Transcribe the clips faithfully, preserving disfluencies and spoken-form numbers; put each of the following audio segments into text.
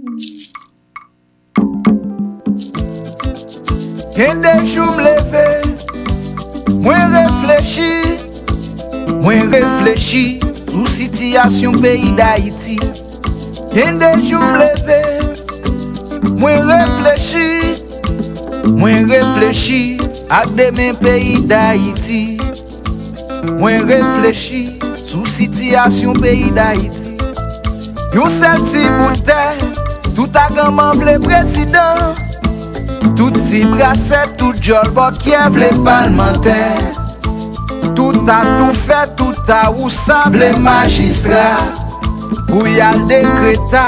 Gen de jou m leve, mwen reflechi, mwen reflechi sou sitiyasyon peyi Dayiti. Gen de jou m leve, mwen reflechi, mwen reflechi ak demen peyi Dayiti. Mwen reflechi sou sitiyasyon peyi Dayiti. Yon sèl ti bout tè, tout aganman vle prezidan. Tout ti brasè, tout djòl bòkyè vle palmantè. Tout atoufè, tout awousa vle majistra. Pou y al dekreta,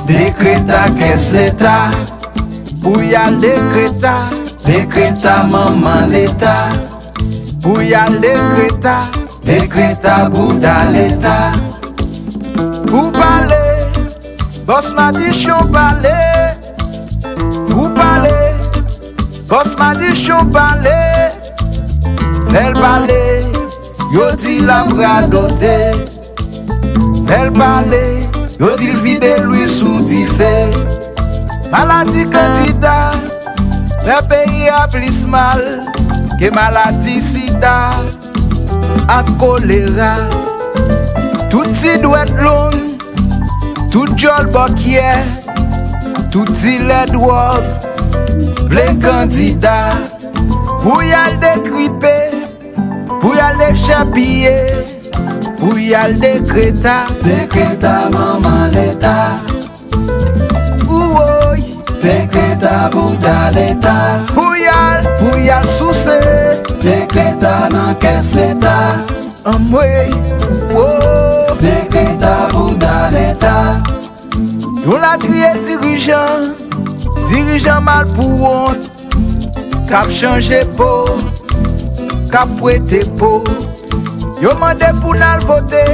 dekreta kès leta. Pou y al dekreta, dekreta manman leta. Pou y al dekreta, dekreta bouda leta. Pou pale, bòs madichon pale. Pou pale, bòs madichon pale. Lè l pale, yo di l ap radote. Lè l pale, yo di l vide lwi sou dife. Maladi kandida fè peyi a plis mal ke maladi sida ak kolera. Tout ti dwèt long, tout djòl bòkyè, tout dilè dwòg vle kandida pou y al detripe, pou y al dechèpiye, pou y al dekreta, dekreta manman leta. Wouwoy, dekreta bouda leta. Pou y al, pou y al souse, dekreta nan kès leta. Anmwey, wo, dekreta bouda leta. Yon latriye dirijan, dirijan mal pou wont, k ap chanje po, k ap pwete po. Yo mande pou n al vote,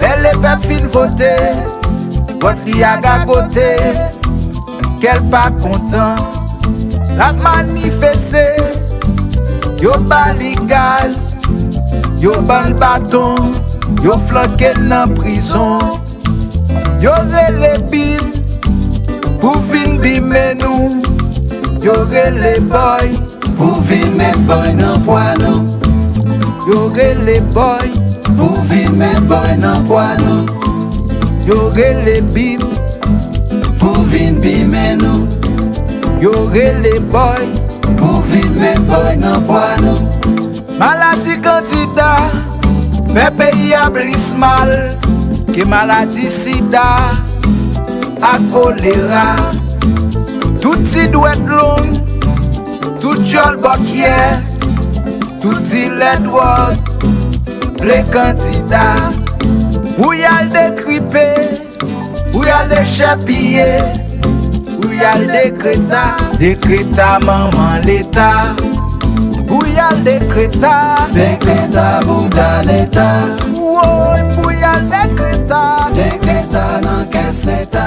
lè lepèp fin vote, vòt li a gagote. Kè l pa kontan, l ap manifeste. Yo ba li gaz, yo ban l baton, yo flanke n nan prizon. Yo rele bib pou vin bimen nou. Yo rele bòy pou vin met bòy nan pwa nou. Yo rele bòy pou vin met bòy nan pwa nou. Yo rele bib pou vin bimen nou. Yo rele bòy pou vin met bòy nan pwa nou. Maladi kandida fè peyi a plis mal ke maladi sida ak kolera. Tout ti dwèt long, tout djòl bòkyè, tout dilè dwòg vle kandida pou y al detripe, pou y al dechèpiye, pou y al dekreta, dekreta manman leta. Pou y al dekreta, dekreta bouda leta. Woy, pou y al dekreta, dekreta nan kès leta.